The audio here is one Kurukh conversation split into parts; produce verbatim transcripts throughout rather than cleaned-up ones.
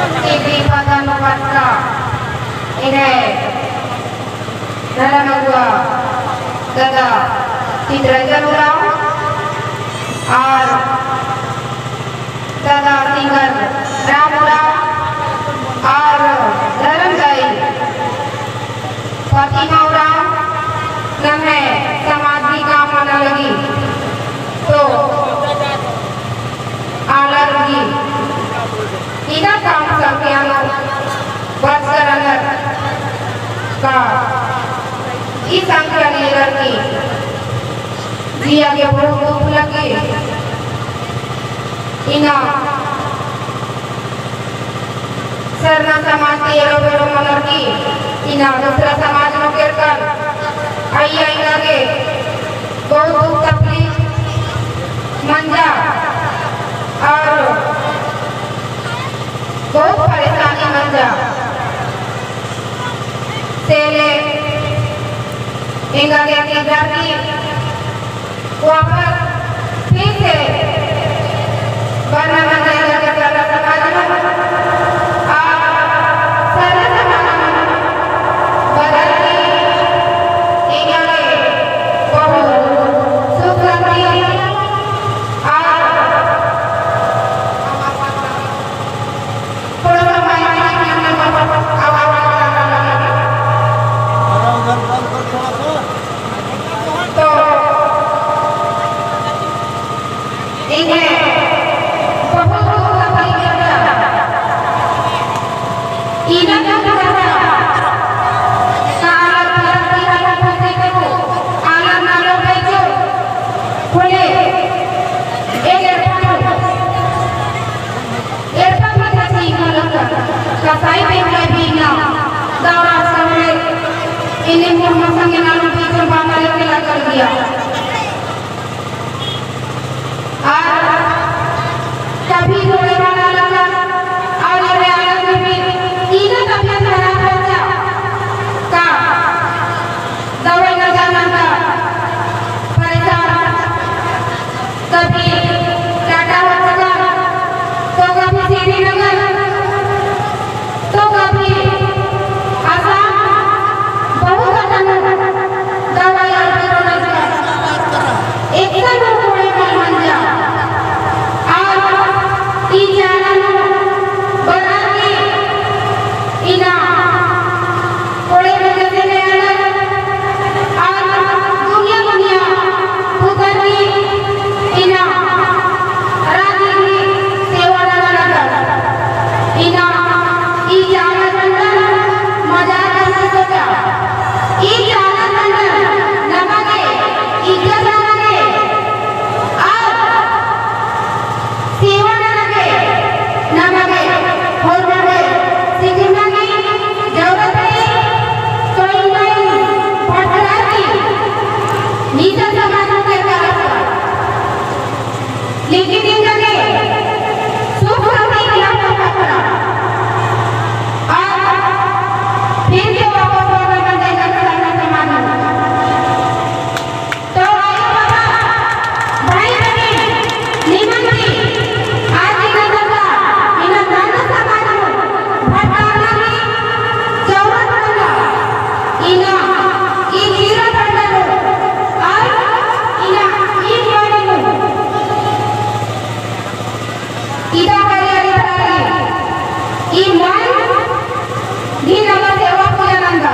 सिद्धी पद्दा नू बरचका एंग्है धर्म अगुवा दादा चितरंजन उराँव और दादा सिंगर राम उराँव और धर्म दाई प्रतिमा उराँव नम्है समाज गही काम मना लगी तो आलर गही इन्ना कम संख्या नू बरचकर रअनर का ई संख्या नू एरर की जिया गे बहुत दुख लग्गी। इन्ना सरना समाज ती एरो बेरो मनर की इन्ना दूसरा समाज नू केरकर अइय्या एंगा गे बहुत दुख तकलीफ मंजा और बहुत परेशानी मंजा। से ले एंगा गे किरदार की वापस फिर से बरना मंजा एंगा गे सरना समाज नू। आ सरना समाज नू बरर की एंगा गे बहुत सुख शांति आ थोड़ा सा माइक के कान में बहुत आवाज आ रहा है। तो इन्हें बहुत दुख लगा। इन्हें दुख लगा। साला साला की हालत को देखो, आला नालो बेचो, खुले, एक एड़पा एड़पा भी था ठीक न लगता। कसाई बेटा भी ना, दौरा सामने, इन्हें मुँह मसंगे नालो बेचो, बाबा लेके लगा दिया। और कभी रोने वाला लगा, और ये आलस में भी इन्हें तबीयत खराब हो जा, का दवाई न जाना का परेशान, कभी टाटा होचका, तो कभी श्रीनगर, तो कभी आसाम, बहुत अकन दवाई और बेरो नजर। एकसन हूँ कोड़े मल मंजा। और ई जाना नू बरर की इन्ना कोड़े में जैसे ले आलर, और दुनिया दुनिया पुकार की इन्ना राजी की सेवा नना लगस। इन्ना ई चाला झंडन मजाक नना सोचा। ई चाला झंडन नमा गे इज्जत नना गे और सेवा नना गे, नमा गे, होरमा गे, सिखना गे जरूरत है, तो इन्ना भटकरा की, निजा समाज में करता रहता। लेकिन इन्ना गे, सुख शांति की यात्रा करता। और फिर से वापस लौटना मंजा एंगा गे सरना समाज में। तो आयो बाबा, भाई बहिन, निमन ती, आज इन्ना गंगा, इन्ना गंगा समाज नू भटकारना की जरूरत मंजा। इन्ना, ई जीरा ठंडा नू, और इन्ना, ई पानी नू। इदा हरियाली भराली, ई मन भी नमा सेवा पूजा नंदा।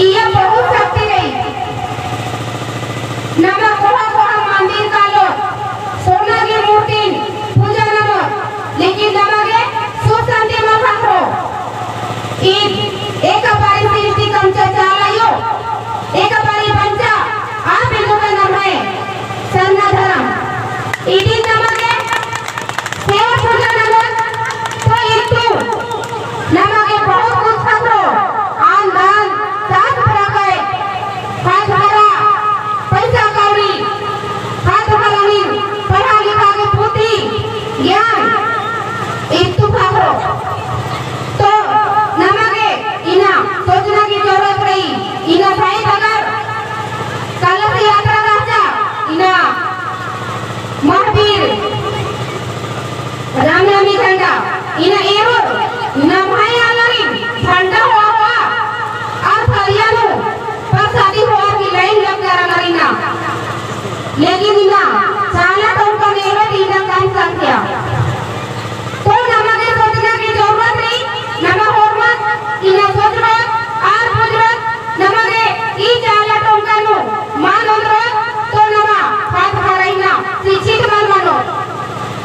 इया बहुत शक्ति रई। नमा कोहा कोहा मंदिर कालो, सोना की मूर्तिन पूजा ननो, लेकिन नमा गे सुख शांति मल ख़क्खरो। ईद एका बारी सृष्टि कमचा चाला अयो, एका बारी बंचा, आ बिंदु का नाम है सरना धरम। इदिन नमा गे सेवा पूजा ननोत तो इत्तु नमा गे बहुत कुछ ख़क्खरो, अन्न धन, साथ बराबर, ख़द्द ख़र्रा, पैसा कौड़ी, ख़द्द ख़र्रारिन पढ़ा लिखा गे पुथी, ज्ञान, इत्तु ख़क्खरो। तो नमा गे इन्ना सोचना की जरूरत रई, इन्ना शायद अगर कलश यात्रा रहचा, इन्ना महावीर रामनवमी झंडा, इन्ना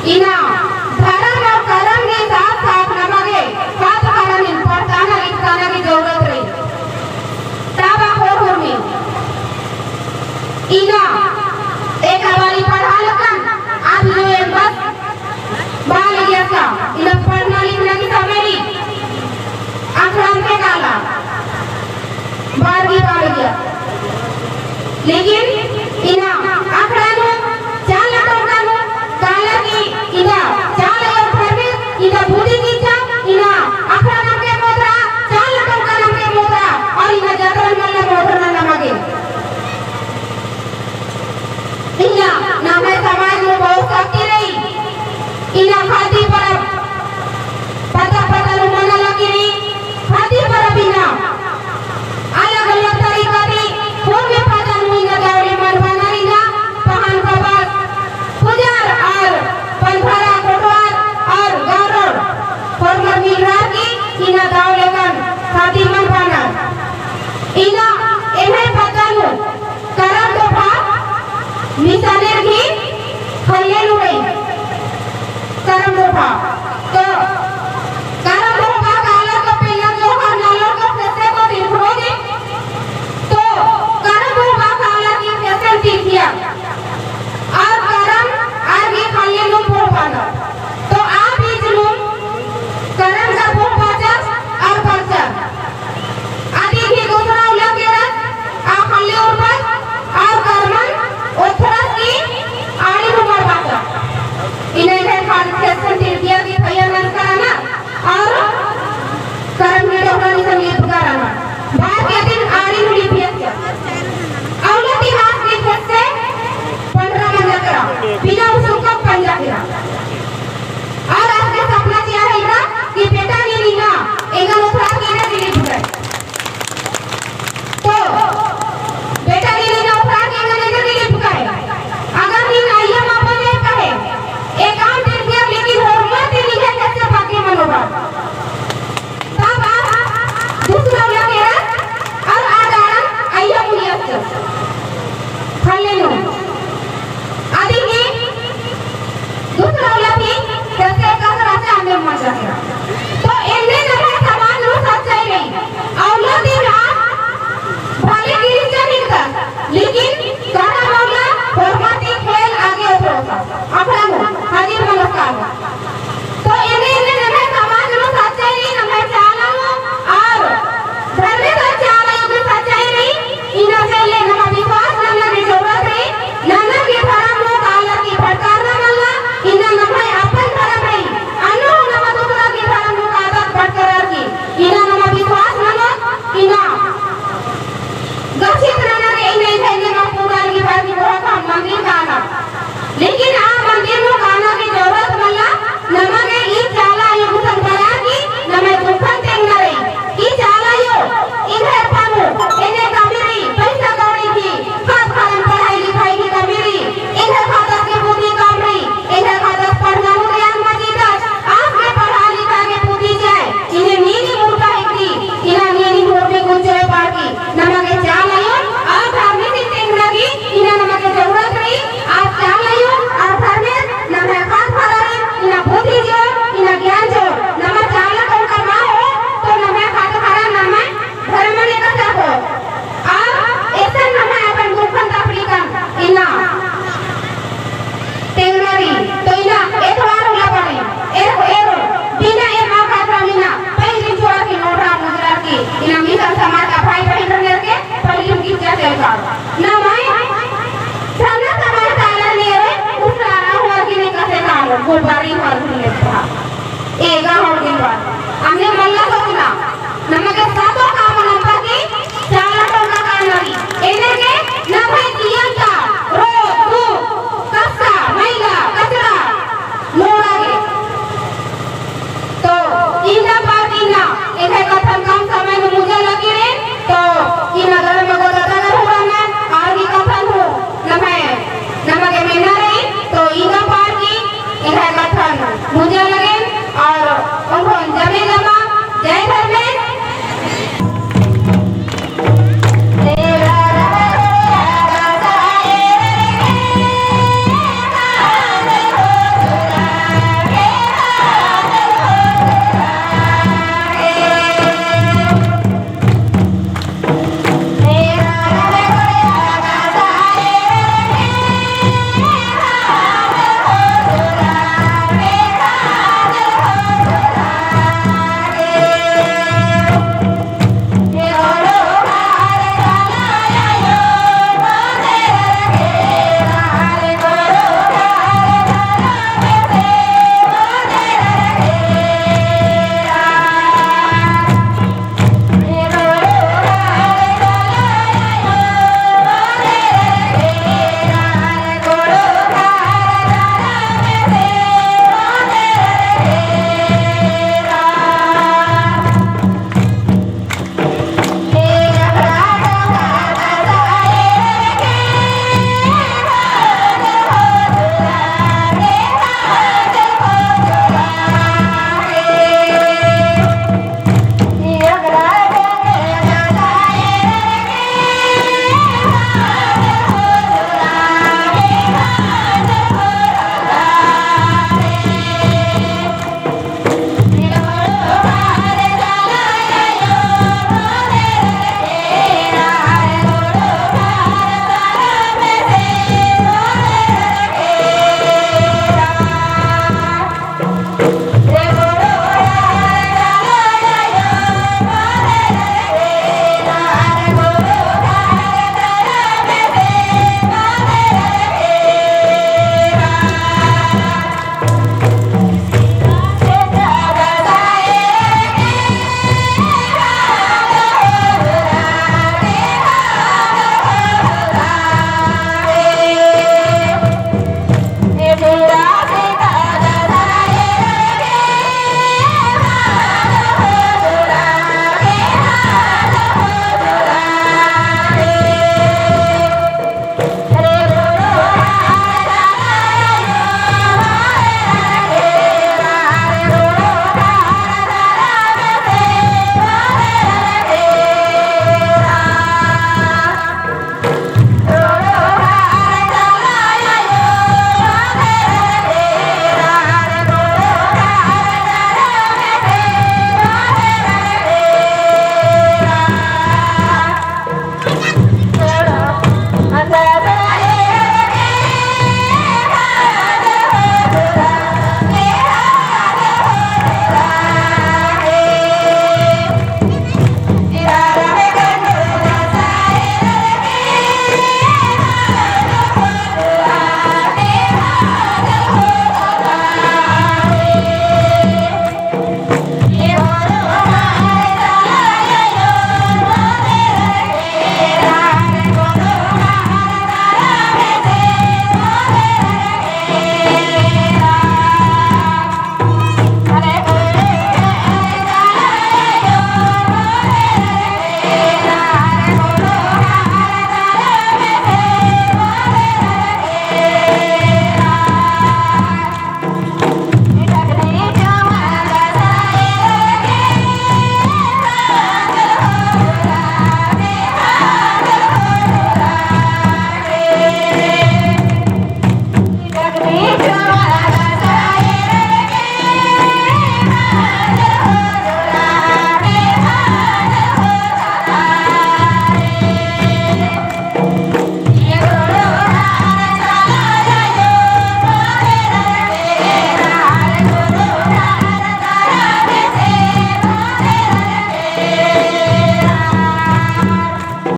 इन्ना धरम और करम के साथ साथ नमा गे ख़द्द ख़र्रन पढ़ताना लिखताना की जरूरत रई। तब आ होरमर इन्ना एका बारी पढ़ा लक्कन, अब जो एम बस बाल गया का, इन्ना पढ़ना लिखना की समय रई, अखड़ा अमके काला, बारगी बाल गया। लेकिन इन्ना अखड़ा नू चाला टोंका नू काला की इन्ना चाला अयो धर्मेस इन्ना बुद्धि चिच्चा, इन्ना अखड़ा नू अमके मोदरा, चाला टोंका नू अमके मोदरा, और इन्ना जतरा मल्ला मोदरा नमा गे। इन्ना नम्है समाज नू बहुत शक्ति रई। इन्ना ख़द्दी परब पता पता नू मना लगी रई। ख़द्दी परब इन्ना अलग अलग तरीका ती होरमर पता नू इन्ना दव ले मनाबअनर। इन्ना पहान पबास पुजार और पनभरा कोटवार और गौरव होरमर मिलरअर की इन्ना दव लेकन ख़द्दी मनाबअनर। इन्ना एम्है पता नू करम दोहा मिसानेर गही ख़ल्ले नू रई। करम दोहा। तो करम दोहा काला तो पेल्ला जोहार नालोर को कैसे को दिल भरो दे। तो करम दोहा काला की कैसे दिल किया। और करम आर गही ख़ल्ले नू पोह बानर। तो आ बीच नू करम का पोह बाचस और परचस। अदी गही दूसरा उल्ला केरस, आ ख़ल्ले उरबस, और करमन ओथरस की आड़ी नू मड़बाचस। इन्ना इन्ना ख़ल्ल खेसन तिरकिया की फैया नंजकर रअनर, और करम की डोहरा इसन लिपकर रअनर। बार के दिन आड़ी नू लिपियस। अउला ती आस गही खेसे पंडरा मंजा केरा, बिना उसुक पंजा केरा। और आस गही सपना चिआ हेलरा कि बेटा नीन इन्ना एंगन ओथरा की इन्ना गे लिपकय। तो बेटा नीन इन्ना ओथरा की एंगन एन्देर गे लिपकय। अगर नीन अइय्या मल बअदय कहे, एकाम तिरकियर लेकिन होरमर ती निंग्है कैसे भाग्य मनोबा। तब आ दूसरा उल्ला केरस और आ डाड़न अइय्या मुड़ियस ख़ल्ले नू। अदी गही दूसरा उल्ला ती कैसे कस रहचा अन्ने मजा। तो एन्ने नम्है समाज नू सच्चाई रई। अउला दिन आ भले गिरिजा निकलस, लेकिन करम अउला होरमर ती खेल आगे ओथरोसस। अखड़ा नू हाजिर मनोस कालो। तो एन्ने एन्ने नम्है समाज नू सच्चाई रई, नम्है चाला नू और धर्मेस चाला अयो गही सच्चाई रई। इन्ना से ले नमा विश्वास नन्ना की जरूरत रई। नन्ना की धरम नू कालर की भटकारना मल्ला। इन्ना नम्है अपन धरम रई। अन्नु नमा दूसरा की धरम नू कादत भटकारर की। इन्ना नमा विश्वास ननोत। इन्ना गच्छित नना गे इन्ना इन्ना इन्ना मा पूरा की बार की बोहा का मंदिर काना। लेकिन आ मंदिर नू काना की जरूरत मल्ला, नमा गे ई चाला अयो गुसन बरअर की, नम्है दुखन तेंगना रई। ई चाला अयो, एंग्है पन्नू, एन्ने कमी रई, पैसा कौड़ी की, ख़द्द ख़र्रन पढ़ाई लिखाई की कमी रई, एंग्है ख़द्दस की बुद्धि कम रई, एंग्है ख़द्दस पढ़ना नू ज्ञान मल चिअदस, आस गे पढ़ा लिखा गे बुद्धि चिअय, इन्ने नीन ही मुर्खा हिकदय, इन्ना नीन ही मुर्खा गुच्चोय पाड़की, नमा गे चाला अयो, आ धर्मेसिन तेंगना की, इन्ना नमा गे जरूरत रई, आ चाला अयो, आ धर्मेस, नम्है ख़द्द ख़र्रन, इन्ना बुद्धि चिओ, इन्ना ज्ञान चिओ, नमा चाला टोंका मल होओ, तो नम्है ख़द्द ख़र्रन नम्है धर्मन एकासे होओ। आ एसन नम्है अपन दुखन तकलीफन इन्ना तेंगना रई, तो इन्ना एतवार उल्ला बने, एर, एर, बिना एमा खातरा मिना, पहिली चुआ की नोरा मुजरा की, इन्ना मिशन समाज का भाई बहिन रहने के, पहिली गिरजा चलका। नम्है, सरना समाज का अलग नहीं रहे, उसका अलग हुआ कि नहीं कसे काम, गुब्बारी हुआ कि नहीं था। एगा